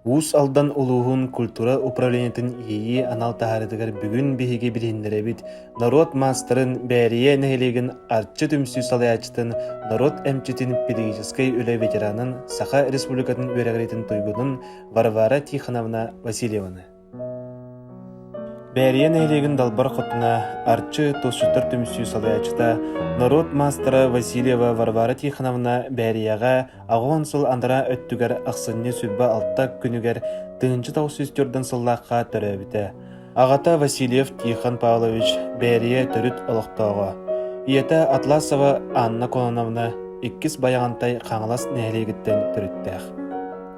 Уус Алдан улууһун культура управлениетын Иэйии анал таһаарыытыгар бүгүн биһиги билиһиннэрэбит норуот маастарын Бээрийэ нэһилиэгин Арчы түмсүү салайааччытын, норуот эмчитин педагогическай үлэ ветеранын, Саха Республикатын үөрэҕириитин туйгунун Варвара Тихоновна Васильеваны. Бээрийэ нэһилиэгин далбар хотуна, Арчы туосчуттар түмсүү салайааччыта, норуот маастара Васильева Варвара Тихоновна Бээрийэҕэ 80 сыл анараа өттүгэр ахсынньы 26 күнүгэр 1904 сыллаахха төрөөбүтэ. Аҕата Васильев Тихон Павлович Бээрийэ төрүт олохтооҕо. Ийэтэ Атласова Анна Кононовна иккис Байаҕантай Хаҥалас нэһилиэгиттэн төрүттээх.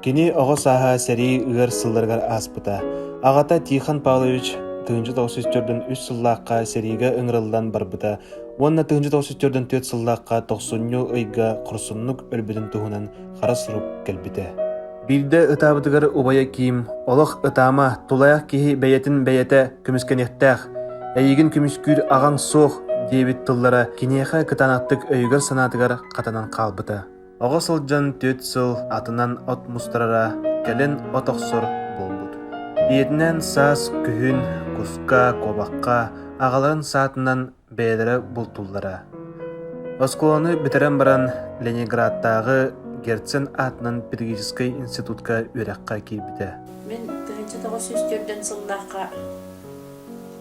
Кини оҕо сааһа сэрии ыар сылларыгар ааспыта. Аҕата Тихон Павлович 1943 сыллаахха сэриигэ ыҥырыллан барбыта уонна 1944 сыллаахха тохсунньу ыйга хорсуннук өлбүтүн туһунан хара сурук кэлбитэ. Биирдэ ытаабытыгар убайа Киим «Олох ытаама, тулаайах киһи бэйэтин бэйэтэ көмүскэниэхтээх, эйигин көмүскүүр аҕаҥ суох» диэбит тыллара киниэхэ кытаанахтык өйүгэр-санаатыгар хатанан хаалбыта. Оҕо сылдьан түөрт сыл атынан от мустарара, кэлин от охсор буолбут. Ийэтинээн саас, күһүн куска, куобахха аҕаларын саатынан бэйэлэрэ бултууллара. Оскуоланы бүтэрэн баран Ленинградтааҕы Герцен аатынан педагогическай институтка үөрэххэ киирбитэ. Мин 1904 сыллаахха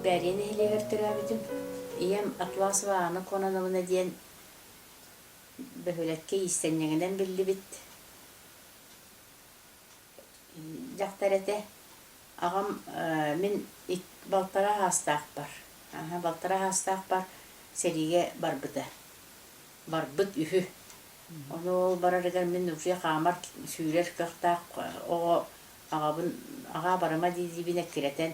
Бээрийэ нэһилиэгэр төрөөбүтүм. Ийэм Атласова Анна Кононовна диэн бөһүөлэккэ иистэнньэҥинэн биллибит дьахтар этэ. Аҕам мин балтараа саастаахпар, балтараа саастаахпар сэриигэ барбыта. Барбыт үһү. Ону ол барарыгар мин уже хаамар, сүүрэр кыахтаах оҕо аҕабын аҕаа барыма дии-диибин эккирэтэн,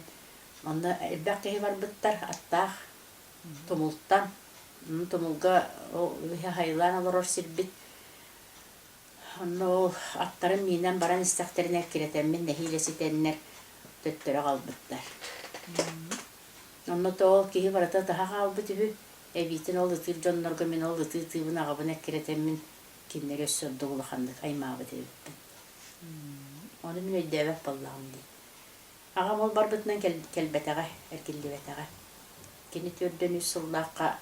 онно элбэх киһи барбыттар, аттаах Тумултан, тумулга хайылаан олорор сирбит. Онно ол аттарын миинэн баран истэхтэринэ эккирэтэммин нэһиилэ ситэннэр төттөрү аҕалбыттар. Онно то ол киһи барыта ытаһа хаалбыт үһү. Эбиитин ол ытыыр дьоннорго мин ол ытыы-ытыыбын аҕабын эккирэтэммин кинилэри өссө ордук улаханнык аймаабыт эбиппин. Ону мин өйдөөбөт буоллаҕым дии. Аҕам ол барбытынан кэлбэтэҕэ, эргиллибэтэҕэ. Кини төрдөн үс сыллаахха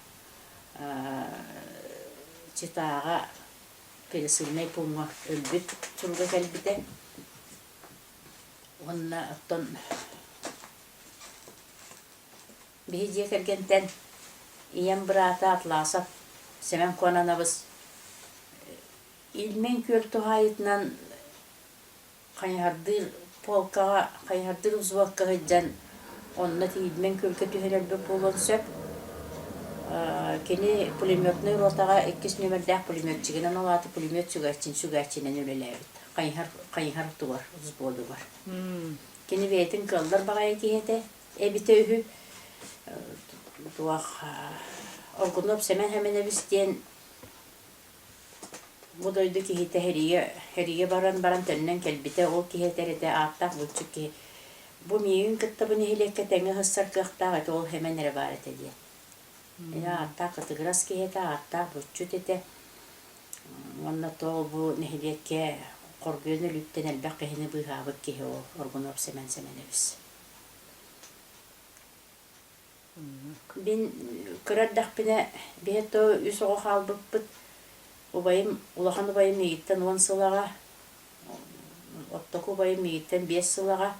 Читаҕа пересыльнай пууҥҥа өлбүт суруга кэлбитэ. Уонна оттон биһи дьиэ кэргэнтэн ийэм быраата Атласов Сэмэн Куонанабыс Ильмень күөл туһаайыытынан Хайыһардыыр полкаҕа, хайыһардыыр взводка сылдьан, онно тиийдимэн күөлгэ түһэн өлбүт буолуон сөп. Кини пулеметнай ротаҕа иккис нүөмэрдээх пулеметчигынан, ол аата пулемет сүгээччин сүгээччинэн үлэлээбит. Хайыһар, хайыһар тугар, взводугар. Кини бэйэтин кыаллар баҕайы киһи этэ, эбитэ үһү. Туох Оргунов Сэмэн Сэмэнэбис диэн Бу дойду киһитэ сэриигэ, сэриигэ баран баран төннөн кэлбитэ, ол киһи этэр этэ ааттаах булчут киһи, бу миигин кытта бу нэһилиэккэ тэҥҥэ сырсар кыахтаах этэ, ол Сэмэн эрэ баар этэ диэн. Ээ ааттаах кытыгырас киһи этэ, ааттаах булчут этэ. Уонна то бу нэһилиэккэ хоргуйан өлүүттэн элбэх киһини быыһаабыт киһи ол Оргунов Сэмэн Сэмэнэбис. Мин кыра эрдэхпинэ биһи то үс оҕо хаалбыппыт. Убайым, улахан убайым миигиттэн 10 сыл аҕа, оттоку убайым миигиттэн 5 сыл аҕа.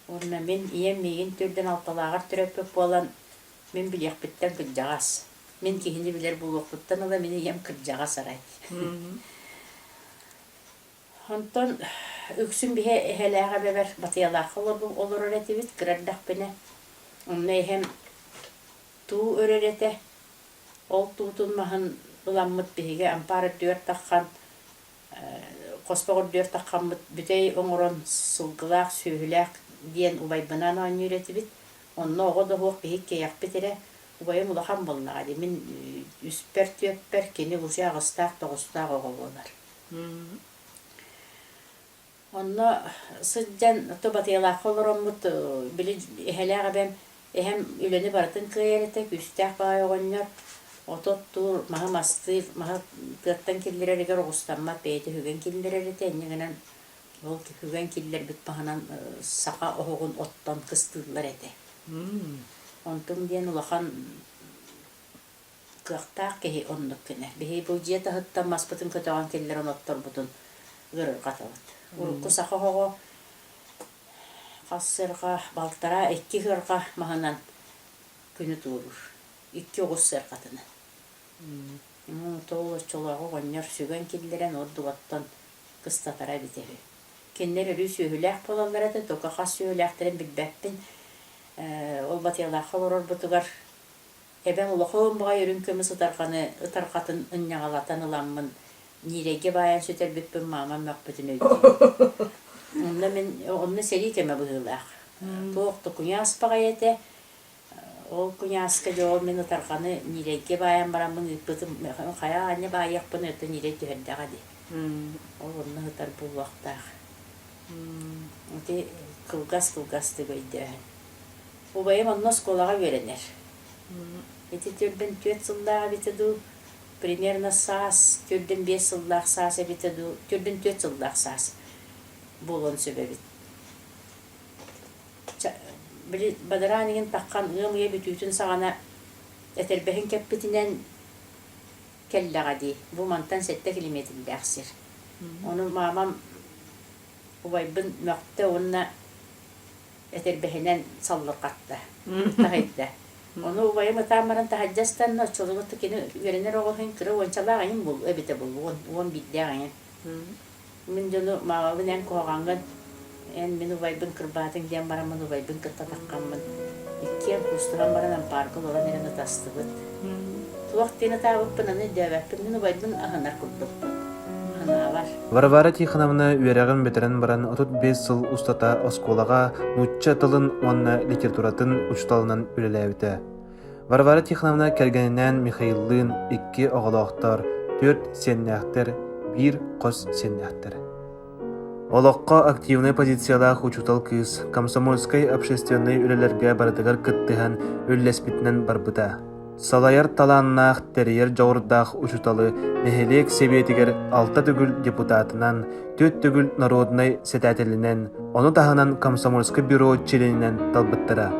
Уонна мин ийэм миигин төрдөн алталааҕар төрөппүт буолан, мин билиэхпиттэн кырдьаҕас. Мин киһини билэр буолуохпуттан ыла мин ийэм кырдьаҕас арай. Онтон үксүн биһи эһэлээх эбэбэр Батыйалаахха олорор этибит кыра эрдэхпинэ. Онно эһэм туу өрөр этэ. Ол туутун маһын ыламмыт биһиги ампаар үрдүгэр таххан, хоспох үрдүгэр таххаммыт бүтэй оҥорон сылгылаах, сүөһүлээх диэн убайбынаан оонньуур этибит. Онно оҕо да суох биһи иккиэйэхпит эрэ. Убайым улахан буоллаҕа дии, мин үспэр-түөрпэр, кини уже аҕыстаах-тоҕустаах оҕо буолар. Онно сылдьан то Батыйалаахха олороммут били эһэлээх эбэм эһэм үлэни барытын кыайар этэ, күүстээх баҕайы оҕонньор оту оттуур, маһы мастыыр, маһы тыаттан киллэрэригэр оҕустаммат бэйэтэ үһүгэн киллэрэр этэ, инньэ гынан. Ол үгэн киллэрбит маһынан саха оһоҕун оттон кыстыыллар этэ. Онтум диэн улахан кыахтаах киһи оннук гынар. Биһиги бу дьиэ таһыттан маспытын көтөҕөн киллэрэн отторбутун ыарырҕатабыт. Урукку саха оһоҕо хас сыарҕа, балтараа икки сыарҕа маһынан күнү туоруур. Икки оҕус сыарҕатынан. Тоол оччолооҕу оҕонньор сүгэн киллэрэн ордук оттон кыстатара эбитэ үһү. Кинилэр өрүү сүөһүлээх буолаллар этэ, только хас сүөһүлээхтэрин билбэппин. Ол Батыйалаахха олорорбутугар эбэм улахан баҕайы үрүҥ көмүс ытарҕаны ытарҕатын ынньаҕалатан ыламмын ньиирэйгэ баайан сүтэрбиппин маамам мөхпүтүн өйдүүбүн. Онно мин онно сэрии кэмэ быһыылаах. Туох да куйаас баҕайы этэ. Ол куйааска дьэ ол мин ытарҕаны ньирэйгэ баайан бараммын ыыппытым хайа аанньа баайыахпын өтө ньирэй түһэрдэҕэ дии. Ол онно сытар буолуохтаах. Ити кылгас-кылгастык өйдөөһүн. Убайым онно оскуолаҕа үөрэнэр. Ити түрдэн түөрт сыллаах эбитэ дуу, примерно саас, түрдэн биэс сыллаах саас эбитэ дуу, түрдэн түөрт сыллаах саас буолуон сөп эбит. Били бадараан иҥин таххан ыам ыйа бүтүүтүн саҕана этэрбэһин кэппитинэн кэллэҕэ дии. Бу мантан сэттэ километрдээх сир. Ону маамам убайбын мөхтө уонна этэрбэһинэн саллырҕатта, таһыйда. Ону убайым ытаан баран таһырдьа ыстанна, оччолорго кини үөрэнэр оҕо иһин кыра уончалаах эҥин буолуо эбитэ буолуо, уон биирдээх эҥин. Мин дьону маамабын эн куһаҕаҥҥын, эн мин убайбын кырбаатыҥ диэн бараммын убайбын кытта таххаммын иккиэн куустуһан баран ампаарга олорон эрэн ытастыбыт. Туох диэн ытаабыппын аны өйдөөбөппүн, мин убайбын аһынар курдукпун. Аһынаабар. Варвара Тихоновна үөрэҕин бүтэрэн баран 35 сыл устата оскуолаҕа нуучча тылын уонна литературатын учууталынан үлэлээбитэ. Варвара Тихоновна кэргэнинээн Михаиллыын икки оҕолоохтор, түөрт сиэннээхтэр, биир хос сиэннээхтэр. Олоххо активнай позициялаах учуутал кыыс комсомольскай общественнай үлэлэргэ барытыгар кыттыһан үллэспитинэн барбыта. Салайар талааннаах, тэрийэр дьоҕурдаах учууталы нэһилиэк сэбиэтигэр алта төгүл депутатынан, түөрт төгүл народнай сэтээтэлинэн, ону таһынан комсомольскай бюро чилиэнинэн талбыттара.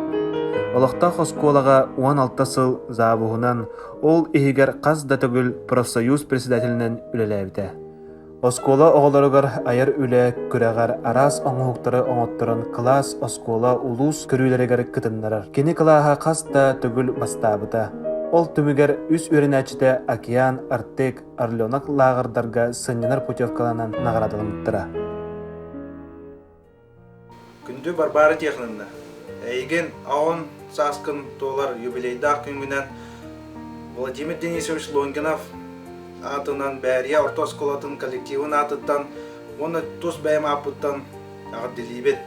Олохтоох оскуолаҕа 16 сыл завуһунан, ол иһигэр хас да төгүл профсоюз председателинэн үлэлээбитэ. Оскуола оҕолоругар айар үлэ күрэҕэр араас оҥоһуктары оҥотторон кылаас, оскуола, улуус көрүүлэригэр кытыннарар. Кини кылааһа хас да төгүл бастаабыта. Ол түмүгэр үс үөрэнээччитэ Океан, Артек, Орленок лааҕырдарга сынньанар путевкаланан наҕараадаламмыттара. Күндү Варвара Тихоновна, эйигин аҕын сааскын туолар юбилейдаах күҥҥүнэн Владимир Денисович Лонгинов аатынан Бээрийэ орто оскуолатын коллективын аатыттан уонна тус бэйэм ааппыттан эҕэрдэлиибин.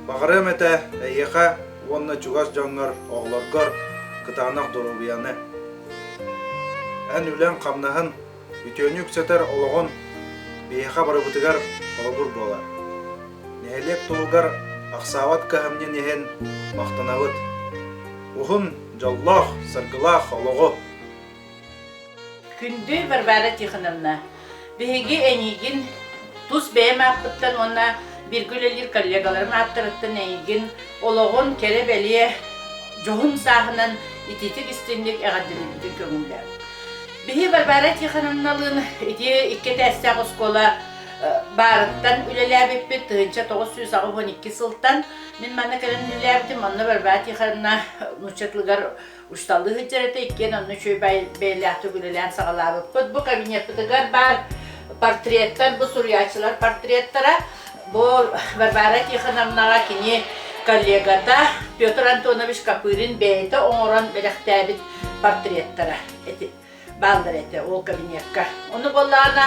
Баҕарыам этэ эйиэхэ уонна чугас дьоҥҥор, оҕолоргор кытаанах доруобуйаны. Эн үлэҥ-хамнаһын үтүөнү үксэтэр олоҕун биһиэхэ барыбытыгар холобур буолар. Нэһилиэк туһугар ахсаабат кыһамньын иһин махтанабыт. Уһун, дьоллоох, саргылаах олоҕу! Күндү Варвара Тихоновна, биһиги эйигин тус бэйэм ааппыттан уонна бииргэ үлэлиир коллегаларым ааттарыттан эйигин олоҕун кэрэ-бэлиэ дьоһун сааһынан итиитик-истиҥник эҕэрдэлиирбитин көҥүллээ. Биһи Варвара Тихоновналыын ити икки этээстээх оскуола баарыттан үлэлээбиппит 1982 сылтан мин манна кэлэн үлэлээбитим онно Варвара Тихоновна нуучча тылыгар учууталлыы сылдьар этэ иккиэн онно үчүгэй бэйэлээхтик үлэлээн саҕалаабыппыт бу кабинеппытыгар баар портреттар бу суруйааччылар портреттара бу Варвара Тихоновнаҕа кини коллегата Петр Антонович Копырин бэйэтэ оҥорон бэлэхтээбит портреттара бааллар этэ ол кабинекка. Ону буоллаҕына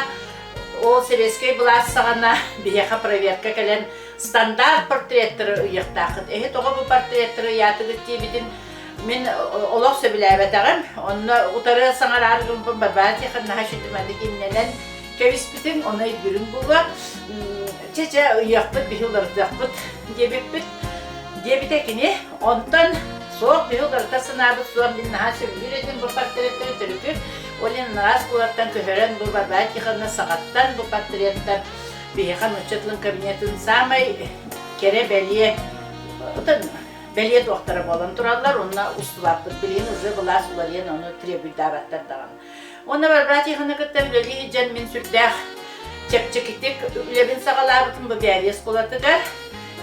ол сэбиэскэй былаас саҕана биһиэхэ проверка кэлэн стандарт портреттары ыйыахтааххыт. Эһи тоҕо бу портреттары ыйаатыгыт диэбитин мин олох сөбүлээбэтэҕим. Онно утары саҥараары гыммыппын Варвара Тихоновна сүтүмэдик имнэнэн кэбиспитин, ону өйдүүрүм буолуо. Чэ-чэ ыйыахпыт, биһи уларытыахпыт диэбиппит. Диэбитэ кини. Онтон суох биһи уларыта санаабыт суох мин наһаа сөбүлүүр этим бу портреттэри төрүкү. Ол иһин араас куораттан көһөрөн бу Варвара Тихоновна саҕаттан бу портреттар. Биһиэхэ нуучча тылын кабинетын саамай кэрэ-бэлиэ бэлиэ туохтара буолан тураллар уонна устубаппыт. Билигин уже былаас уларыйан ону требуйдаабаттар даҕаны. Уонна Варвара Тихоновна кытта үлэлии сылдьан мин сүрдээх чэпчэкитик үлэбин саҕалаабытым бу Бээрийэ оскуолатыгар.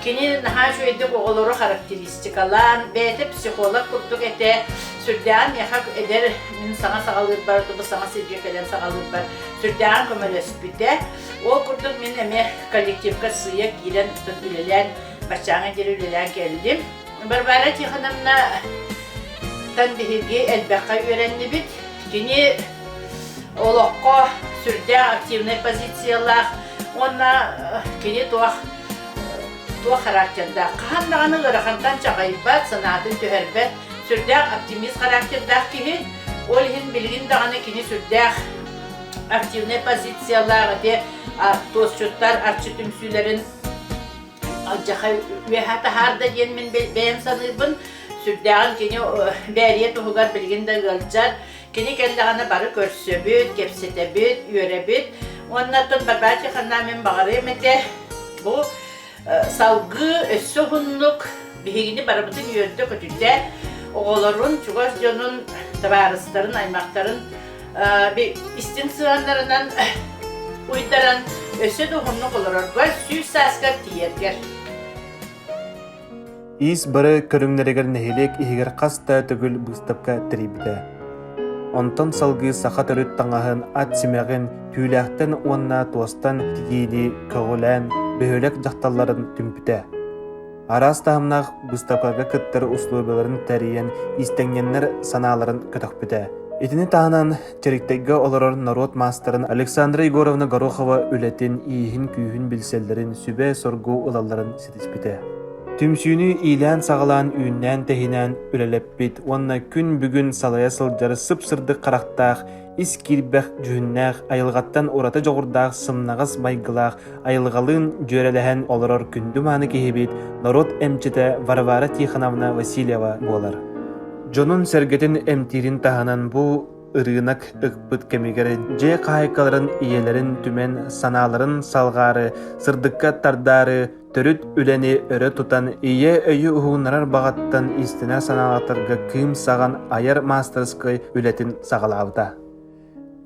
Кини наһаа үчүгэйдик оҕолору характеристикалаан, бэйэтэ психолог курдук этэ. Сүрдээҕин миэхэ эдэр мин саҥа саҕалыырбар, бу саҥа сиргэ кэлэн саҕалыырбар сүрдээҕин көмөлөспүтэ. Ол курдук мин эмиэ коллективка сыыйа киирэн үлэлээн, баччааҥҥа диэри үлэлээн кэллим. Варвара Тихоновна тан биһиги элбэххэ үөрэннибит. Кини олоххо сүрдээх активнай позициялаах уонна кини туох туох характердаах, хаһан даҕаны ыарахантан чаҕыйбат, санаатын түһэрбэт, сүрдээх оптимист характердаах киһи. Ол иһин билигин даҕаны кини сүрдээх активнай позициялаах ити туосчуттар арчы түмсүүлэрин алдьархай үөһэ таһаарда диэн мин бэйэм саныырбын. Сүрдээҕин кини Бээрийэ туһугар билигин да ыалдьар. Кини кэллэҕинэ бары көрсөбүт, кэпсэтэбит, үөрэбит. Уонна оттон Варвара Тихоновна мин баҕарыам этэ бу салгыы өссө уһуннук биһигини барыбытын үөрдэ-көтүтэ, оҕолорун, чугас дьонун, табаарыстарын, аймахтарын истиҥ сыһыаннарынан уйдаран өссө да уһуннук олороргор, 100 сааскар тиийэргэр. Иис бары көрүҥнэригэр нэһилиэк иһигэр хас да төгүл быыстапка тэрийбитэ. Онтон салгыы саха төрүт таҥаһын, ат симэҕин, түүлээхтэн уонна туостан тигиини көҕүлээн бөһүөлэк дьахталларын түмпүтэ. Араас таһымнаах быыстапкаларга кыттар услуобуйаларын тэрийэн иистэнньэннэр санааларын көтөхпүтэ. Итини таһынан Чэриктэйгэ олорор норуот маастарын Александра Егоровна Горохова үлэтин, ииһин-күүһүн билсэллэрин, сүбэ-соргу ылалларын ситиспитэ. Түмсүүнү иилээн-саҕалаан, үүннээн-тэһинээн үлэлэппит уонна күн бүгүн салайа сылдьар сып-сырдык харахтаах, ис киирбэх дьүһүннээх, айылҕаттан ураты дьоҕурдаах сымнаҕас майгылаах айылҕалыын дьүөрэлэһэн олорор күндү-мааны киһибит, норуот эмчитэ Варвара Тихоновна Васильева буолар. Дьонун-сэргэтин эмтиирин таһынан бу ырыынак ыкпыт кэмигэр дьиэ хаһаайкаларын ийэлэрин түмэн санааларын салҕаары, сырдыкка тардаары төрүт үлэни өрө тутан ийэ өйү уһугуннарар баҕаттан иистэнэр санаалатарга кыым саҕан айар маастарыскай үлэтин саҕалаабыта.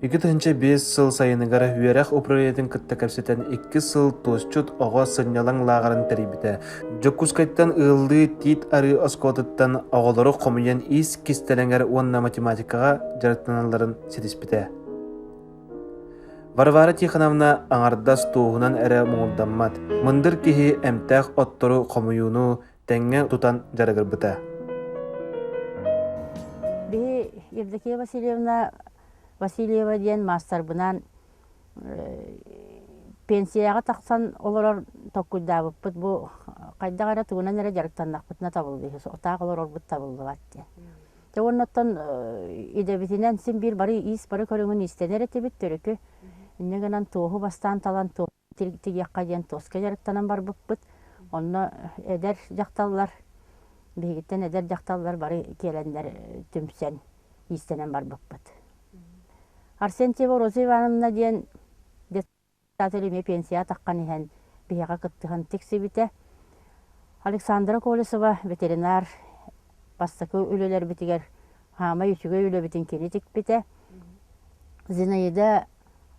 2005 сыл сайыныгар үөрэх управлениетын кытта кэпсэтэн 2 сыл туосчут оҕо сынньалаҥ лааҕырын тэрийбитэ. Дьокуускайтан ыаллыы Тиит Арыы оскуолатыттан оҕолору хомуйан иис кистэлэҥэр уонна математикаҕа дьарыктаналларын ситиспитэ. Варвара Тихоновна аҥардас туоһунан эрэ муҥурдаммат, мындыр киһи эмтээх оттору хомуйууну тэҥҥэ тутан дьарыгырбыта. Биһи Евдокия Васильевна Васильева диэн маастарбынаан пенсияҕа тахсан олорор толкуйдаабыппыт бу хайдах эрэ тугунан эрэ дьарыктаннахпытына табыллыыһы таах олорорбут табыллыбат диэн. Дьэ уонна оттон идэбитинэн син биир бары иис бары көрүҥүн иистэнэр этибит төрүкү. Инньэ гынан туоһу бастаан талан тигиэххэ диэн туоска дьарыктанан барбыппыт. Онно эдэр дьахталлар, биһигиттэн эдэр дьахталлар бары киэлэннэр түмсэн, иистэнэн барбыппыт. Арсентьева Роза Ивановна диэн детсад эмиэ пенсия таххан иһэн биһиэхэ кыттыһан тиксибитэ. Александра Колесова ветеринар бастакы үлэлэрбитигэр хаамай үчүгэй үлэбитин кини тикпитэ. Зинаида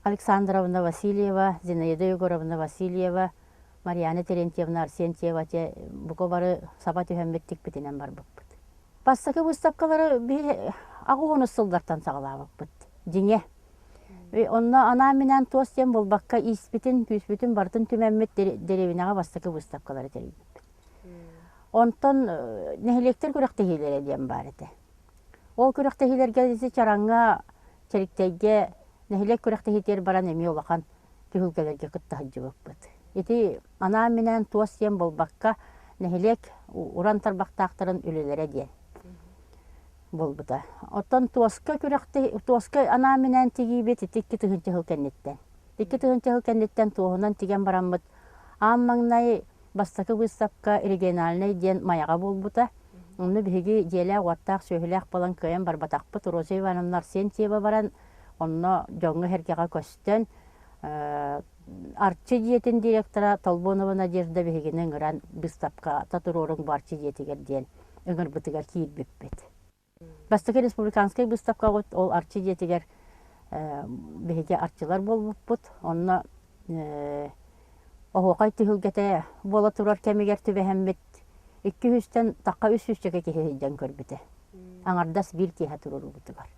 Александровна Васильева, Зинаида Егоровна Васильева, Марьяна Терентьевна Арсентьева те бука бары саба түһэммит тикпитинэн барбыппыт. Бастакы выставкалары биһи аҕыс сыллартан саҕалаабыппыт. Дьиҥэ. Онно анаан-минээн туос диэн буолбакка ииспитин, күүспүтүн барытын түмэммит дэриэбинэҕэ бастакы выставкалары тэрийбиппит. Онтон нэһилиэктэр күрэхтэһиилэрэ диэн баар этэ. Ол күрэхтэһиилэргэ Чараҥҥа Чэриктэйгэ нэһилиэк күрэхтэһиитигэр баран эмиэ улахан түһүлгэлэргэ кытта сылдьыбыппыт. Ити анаан-минээн туос диэн буолбакка, нэһилиэк уран тарбахтаахтарын үлэлэрэ диэн буолбута. Оттон туоска күрэхтэһи туоска анаан-минээн тигиибит ити 2000 сыл кэнниттэн. 2000 сыл кэнниттэн туоһунан тигэн бараммыт аан маҥнай Бастакы быыстапка региональнай диэн Майаҕа буолбута. Онно биһиги дьиэлээх-уоттаах, сүөһүлээх буолан кыайан барбатахпыт. Роза Ивановна Арсентьева баран, онно дьоҥҥо-сэргэҕэ көстөн, Арчы дьиэтин директора Толбонова Надежда биһигини ыҥыран быыстапката туруоруҥ бу Арчы дьиэтигэр диэн ыҥырбытыгар киирбиппит. Бастакы республиканскай быыстапкабыт ол Арчы дьиэтигэр биһиги арчылар буолбуппут. Онно оһуохай түһүлгэтэ буола турар кэмигэр түбэһэммит 200-тэн тахха үс сүүсчэкэ киһи сылдьан көрбүтэ. Аҥардас биир киэһэ туруорубутугар.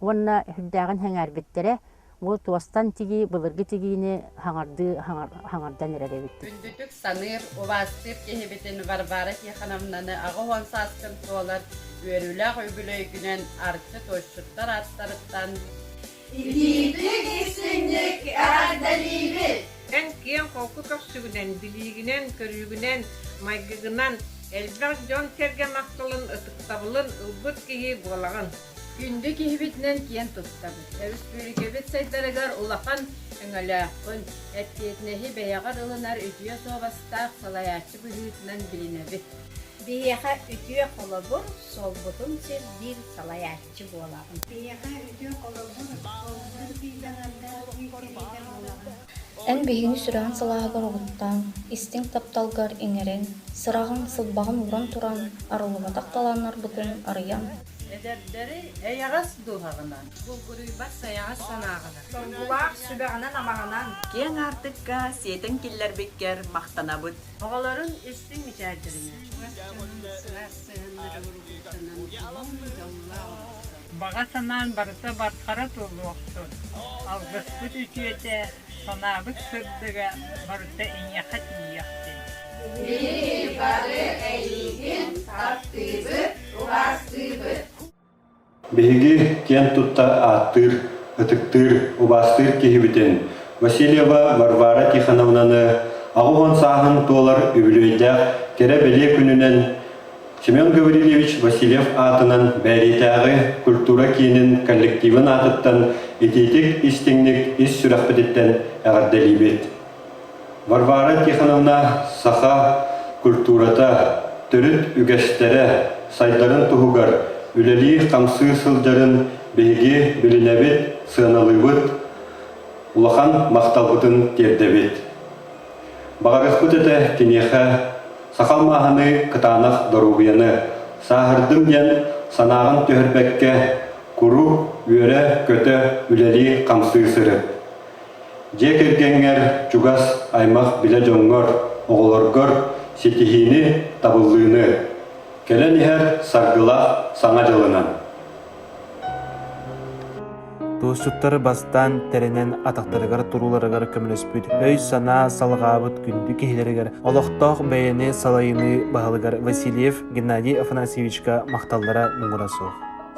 Уонна сүрдээҕин сэҥээрбиттэрэ Бу туостан тигии былыргы тигиини хаҥардыы хаҥардан эрэр эбиппит. Күндүтүк саныыр, убаастыыр киһибитин Варвара Тихоновнаны 80 сааскын туолар үөрүүлээх үбүлүөйгүнэн Арчы туосчуттар ааттарыттан Итиитик истиҥник эҕэрдэлиибит! Эн киэҥ-холку көхсүгүнэн, билиигинэн, көрүүгүнэн, майгыгынан элбэх дьон-сэргэ махталын, ытыктабылын ылбыт киһи буолаҕын. Күндү киһибитинэн киэн туттабыт. Өрөспүүбүлүкэбит сайдарыгар улахан өҥөлөөххүн, эппиэтинэһи бэйэҕэр ылынар үтүө суобастаах салайааччы быһыытынан билинэбит. Биһиэхэ үтүө холобур, суолбутун сирдиир салайааччы буолаҕын. Биһиэхэ үтүө холобур, суолбутун сыйдаҥардаах үй кэриэтэ буолаҕын. Эн биһигини сүрэҕин сылааһыгар угуттаан, истиҥ тапталгар иҥэрэн, сыраҕын, сылбаҕын ууран туран, арыллыбатах талааннарбытын арыйан, Эдэрдэри эйэҕэс дууһаҕынан, Булгуруйбат сайаҕас санааҕынан, Соргулаах сүбэҕинэн-амаҕынан Киэҥ аартыкка сиэтэн киллэрбиккэр махтанабыт. Оҕолорун истиҥ мичээрдэринэн, Чугас дьонун сылаас сыһыаннара уругуттанан уһун дьоллоох олохтон. Баҕа санаан барыта бархара туолуохтун, алгыспыт үтүөтэ, санаабыт сырдыга барыта эйиэхэ тиийиэхтин. Биһиги бары эйиигин таптыыбыт, убаастыыбыт. Биһиги киэн тутта ааттыыр, ытыктыыр, убаастыыр киһибитин Васильева Варвара Тихоновнаны 80 сааһын туолар үбүлүөйдээх кэрэ-бэлиэ күнүнэн Семен Гаврильевич Васильев аатынан Бээрийэтээҕи культура киинин коллективын аатыттан итиитик истиҥник ис сүрэхпититтэн эҕэрдэлиибит. Варвара Тихоновна саха культурата, төрүт үгэстэрэ сайдарын туһугар үлэлии-хамсыы сылдьарын биһиги билинэбит, сыаналыыбыт, улахан махталбытын тиэрдэбит. Баҕарыахпыт этэ киниэхэ саха алмааһыныы кытаанах доруобуйаны, сааһырдым диэн санааҕын түһэрбэккэ куруук үөрэ-көтө үлэлии-хамсыы сырыт. Дьиэ кэргэҥҥэр, чугас аймах билэ дьоҥҥор, оҕолоргор ситиһиини, табыллыыны! Кэлэн иһэр саргылаах Саҥа дьылынан! Туосчуттар бастаан тэринэн атахтарыгар турууларыгар көмөлөспүт өй-санаа салҕаабыт күндү киһилэригэр олохтоох бэйэни салайыныы баһылыгар Васильев Геннадий Афанасьевичка махталлара муҥура суох.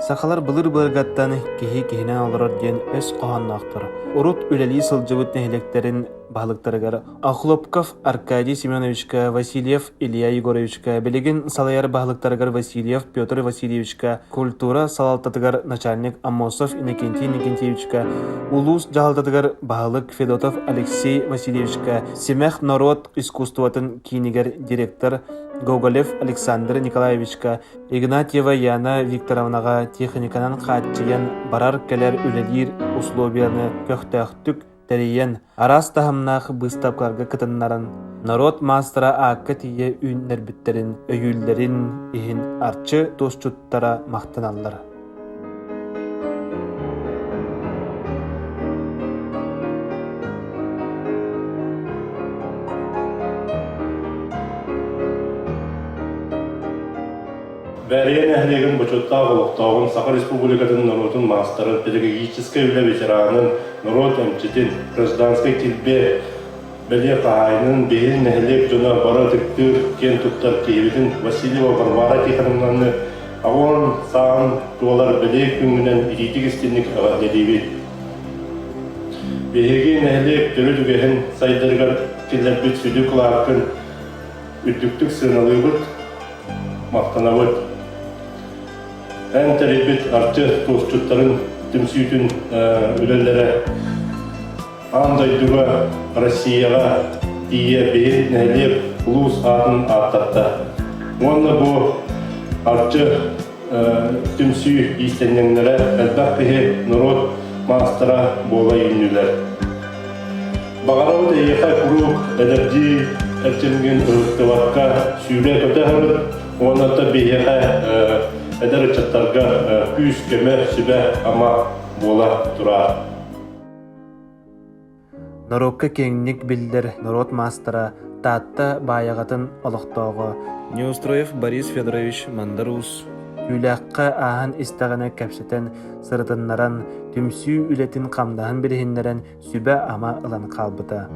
Сахалар былыр-былыргаттан киһи киһинэн олорор диэн өс хоһоонноохтор. Урут үлэлии сылдьыбыт нэһилиэктэрин баһылыктарыгар Охлопков Аркадий Семеновичка, Васильев Илья Егоровичка, билигин салайар баһылыктарыгар Васильев Петр Васильевичка, культура салалтатыгар начальник Аммосов Иннокентий Иннокентьевичка, улуус дьаһалтатыгар баһылык Федотов Алексей Васильевичка, Симэх норуот искусствотын киинигэр директор Гоголев Александр Николаевичка, Игнатьева Яна Викторовнаҕа техниканан хааччыйан барар-кэлэр үлэлиир условияны көхтөөхтүк тэрийэн, араас таһымнаах быыстапкаларга кытыннаран, норуот маастара аакка тиийэ үүннэрбиттэрин өйүүллэрин иһин Арчы туосчуттара махтаналлар. Бээрийэ нэһилиэгин бочуоттаах олохтооҕун, Саха Республикатын норуотун маастарын, педагогическай үлэ ветеранын, норуот эмчитин, гражданскай килбиэ бэлиэ хаһаайынын, биһиги нэһилиэк дьоно бары ытыктыыр, киэн туттар киһибитин Васильева Варвара Тихоновнаны 80 сааһын туолар бэлиэ күҥҥүнэн итиитик истинник эҕэрдэлиибит. Биһиги нэһилиэк төрүт үгэһин сайдарыгар киллэрбит сүдү кылааккын үрдүктүк сыаналыыбыт, махтанабыт. Эн тэрийбит Арчы туосчуттарын түмсүүтүн үлэлэрэ аан дойдуга, Россияҕа тиийэ биһи нэһилиэк улуус аатын ааттатта. Уонна бу Арчы түмсүү иистэнньэҥнэрэ элбэх киһи норуот маастара буола үүннүлэр. Баҕарабыт эйиэхэ куруук эдэрдии эрчимҥин ыһыктыбакка сүүрэ-көтө сырыт уонна да биһиэхэ эдэр ыччаттарга күүс-көмө, сүбэ-ама буола тураар. Норуокка киэҥник биллэр норуот маастара Таатта Баайаҕатын олохтооҕо Неустроев Борис Федорович Мандар Уус Түүлээххэ ааһан истэҕинэ кэпсэтэн, сырытыннаран, түмсүү үлэтин-хамнаһын билиһиннэрэн сүбэ-ама ылан хаалбыта.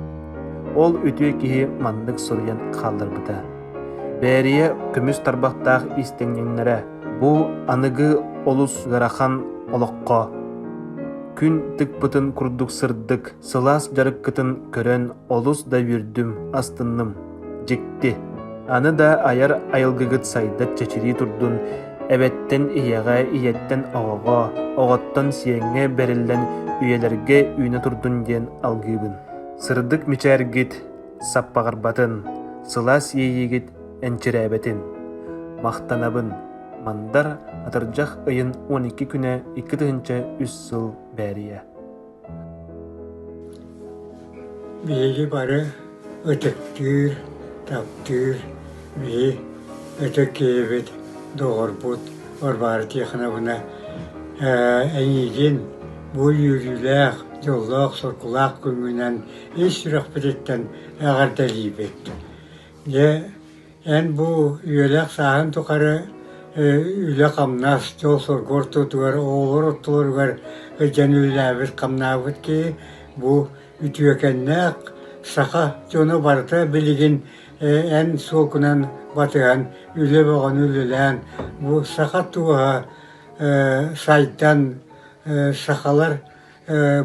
Ол үтүө киһи маннык суруйан хаалларбыта. Бээрийэ көмүс тарбахтаах иистэнньэҥнэрэ бу аныгы олус ыарахан олоххо күн тыкпытын курдук сырдык, сылаас дьарыккытын көрөн олус да үөрдүм, астынным. Дьикти. Аны да айар айылгыгыт сайда чэчирии турдун, эбэттэн ийэҕэ, ийэттэн оҕоҕо, оҕоттон сиэҥҥэ бэриллэн үйэлэргэ үүнэ турдун диэн алгыыбын. Сырдык мичээргит саппаҕырбатын, сылаас иэйиигит энчирээбэтин. Махтанабын. Мандар атырдьах ыйын 12 күнэ 2003 сыл Бээрийэ. Биһиги бары ытыктыыр, таптыыр биһи ытык киһибит, доҕорбут Варвара Тихоновна эйиигин бу үөрүүлээх, дьоллоох-соргулаах күҥҥүнэн ис сүрэхпититтэн эҕэрдэлиибит. Дьэ, Эн бу үйэлээх сааһын тухары үлэ-хамнас, дьол-соргу ортотугар, оҕолор ортолоругар сылдьан үлэлээбит-хамнаабыт киһи бу үтүөкэннээх саха дьоно барыта билигин эн суолгунан батыһан үлэ бөҕөнү үлэлээн бу саха туоһа сайдан сахалар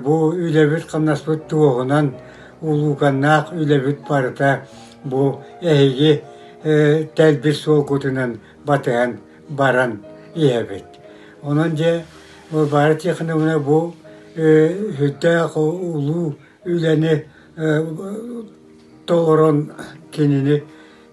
Бу үлэбит-хамнаспыт туоһунан улууканнаах үлэбит барыта бу эһиги тэлбит суолгутунан батыһан баран иһэбит. Онон дьэ Варвара Тихоновна бу сүрдээх улуу үлэни толорон кинини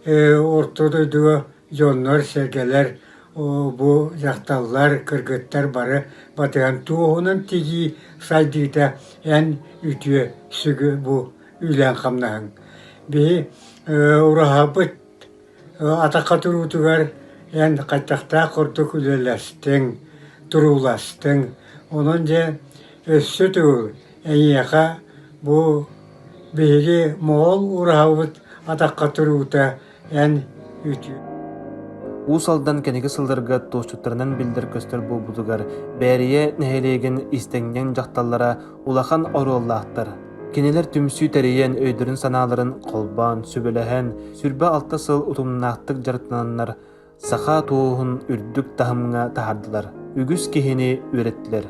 орто дойдуга дьоннор-сэргэлэр бу дьахталлар, кыргыттар бары батыһан туоһунан тигии сайдыыта эн үтүө сүгү бу үлээн-хамнаһыҥ. Биһи ураһабыт атахха туруутугар эн хайдахтаах курдук үлэлэстиҥ, турууластыҥ. Онон дьэ өссө төгүл эйиэхэ бу биһиги моҕол ураһабыт атахха туруута Эн үтүө Уус Алдан кэнники сылларга туосчуттарынан биллэр-көстөр буолбутугар Бээрийэ нэһилиэгин истэҥньэҥ дьахталлара улахан оруоллаахтар. Кинилэр түмсүү тэрийэн, өйдөрүн-санааларын холбоон, сүбэлэһэн, 26 сыл утумнаахтык дьарыктананнар саха туоһун үрдүк таһымҥа таһаардылар, үгүс киһини үөрэттилэр.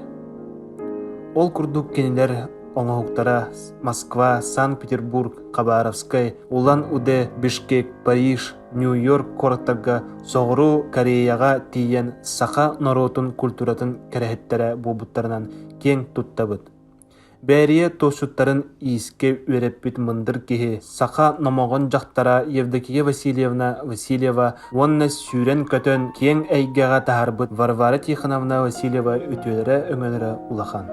Ол курдук кинилэр оҥоһуктара Москва, Санкт-Петербург, Хабаровскай, Улан-Удэ, Бишкек, Париж, Нью-Йорк куораттарга, Соҕуруу Кореяҕа тиийэн саха норуотун культуратын кэрэһиттэрэ буолбуттарынан киэҥ туттабыт. Бээрийэ туосчуттарын иискэ үөрэппит мындыр киһи, саха номоҕон дьахтара Евдокия Васильевна Васильева уонна сүүрэн-көтөн киэҥ эйгэҕэ таһаарбыт Варвара Тихоновна Васильева үтүөлэрэ-өҥөлөрө улахан.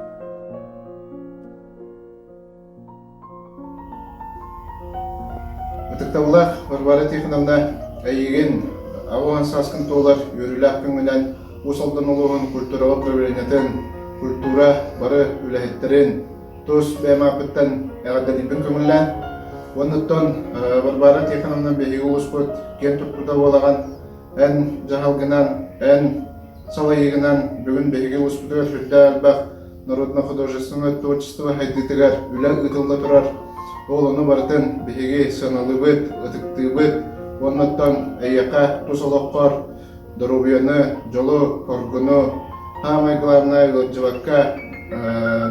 Ытыктабыллаах Варвара Тихоновна, эйигин аҕыс сааскын туолар үөрүүлээх күҥҥүнэн Уус Алдан улууһун культураҕа управлениетын, культура бары үлэһиттэрин тус бэйэм ааппыттан эҕэрдэлиирбин көҥүллээн уонна Варвара Тихоновна биһиги улууспут киэн туттуута буолаҕын эн дьаһалгынан, эн салайыыгынан бүгүн биһиги улууспутугар сүрдээх элбэх народно-художественное творчество сайдыытыгар үлэ ыытылла турар. Ол ону барытын биһиги сыаналыыбыт, ытыктыыбыт. Уоннаттан эйиэхэ тус олоххор доруобуйаны, дьолу, хоргуну, саамай главное ыалдьыбакка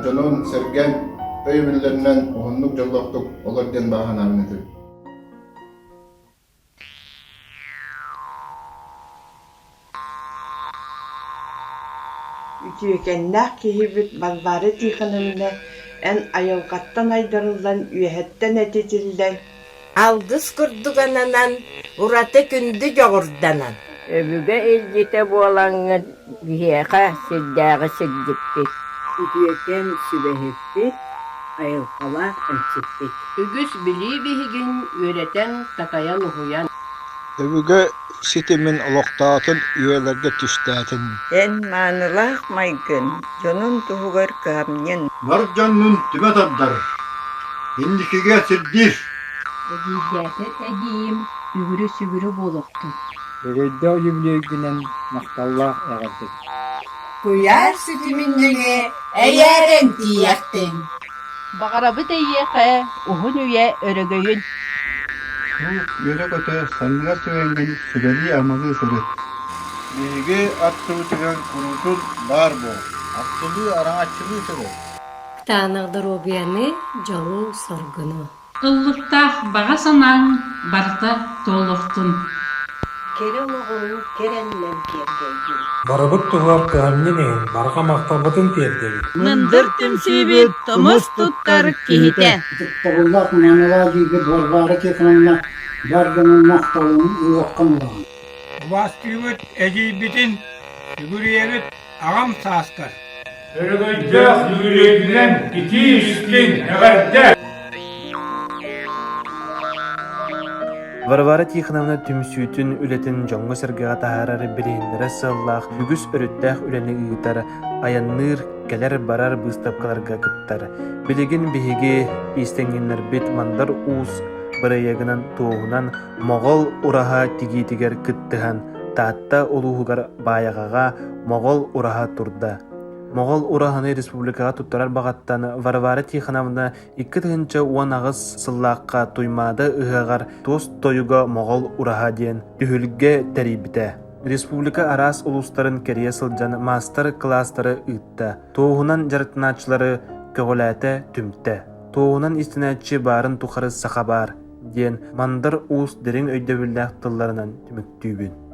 дьонун сэргэн өйөбүллэринэн уһуннук дьоллоохтук олор диэн баҕа санаабын этим. Үтүөкэннээх киһибит Варвара Тихоновна эн айылҕаттан айдарыллан үөһэттэн этитиллэн Алгыс курдук ананан, ураты күндү дьоҕурданан Өбүгэ илдьитэ буолаҥҥын биһиэхэ сирдээҕи сирдьиппит Үтүөкэн сүбэһиппит. айылҕалаах эмчиппит. Үгүс билии биһигин үөрэтэн, такайан уһуйан. Өбүгэ ситимин олохтоотун, үйэлэргэ түстээтин. Эн маанылаах майгын, дьонун туһугар кыһамньын. Бар дьоннун түмэ тардар, инникигэ сирдиир. Эдьиийдээтэр эдьиийим үгүрү-сүгүрү буолуохтун. Өрөйдөөх үбүлүөйгүнэн махталлаах эҕэрдэ. Куйаар ситимин нөҥүө эйээрэн тиийэхтин. Баҕарабыт эйиэхэ уһун үйэ өрөгөйүн. Куруук үөрэ-көтө санныгар түгэҥҥин сүбэлии-амалыы сырыт. Биһиги аттыбытыгар куруутун баар буол, арчылыы араҥаччылыы сырыт. Кытаанах доруобуйаны, дьолу-соргуну. Ыллыктаах баҕа санааҥ барыта туолуохтун. Кэрэ олоҕуҥ кэрэннэн киэргэйдин. Барыбыт туһугар кыһамньын иһин барҕа махталбытын тиэрдэбит. Мындыр түмсүүбүт тумус туттар киһитэ. Ытыктабыллаах маанылаах диирбит Варвара Тихоновна бар дьонун махталын ылыаххын ылаҕын. Убаастыыбыт эдьиийбитин, сүгүрүйэбит аҕам сааскар. Өрөгөйдөөх үбүлүөйгүнэн итии-истиҥ эҕэрдэ! Варвара Тихоновна түмсүүтүн үлэтин дьоҥҥо-сэргэҕэ таһаарар билиһиннэрэр сыаллаах үгүс өрүттээх үлэни ыытар, айанныыр, кэлэр-барар быыстапкаларга кыттар. Билигин биһиги иистэнньэннэрбит Мандар Уус бырайыагынан туоһунан Моҕол ураһа тигиитигэр кыттыһан Таатта улууһугар Баайаҕаҕа Моҕол ураһа турда. Моҕол ураһаны республикаҕа туттарар баҕаттан Варвара Тихоновна 2018 сыллаахха Туймаада ыһыаҕар туос тойуга Моҕол ураһа диэн түһүлгэ тэрийбитэ. Республика араас улуустарын кэрийэ сылдьан маастар-кылаастары ыытта, туоһунан дьарыктанааччылары көҕүлээтэ, түмтэ. Туоһунан истинээччи баарын тухары саха баар, диэн Мандар Уус дириҥ өйдөбүллээх тылларынан түмүктүүбүн.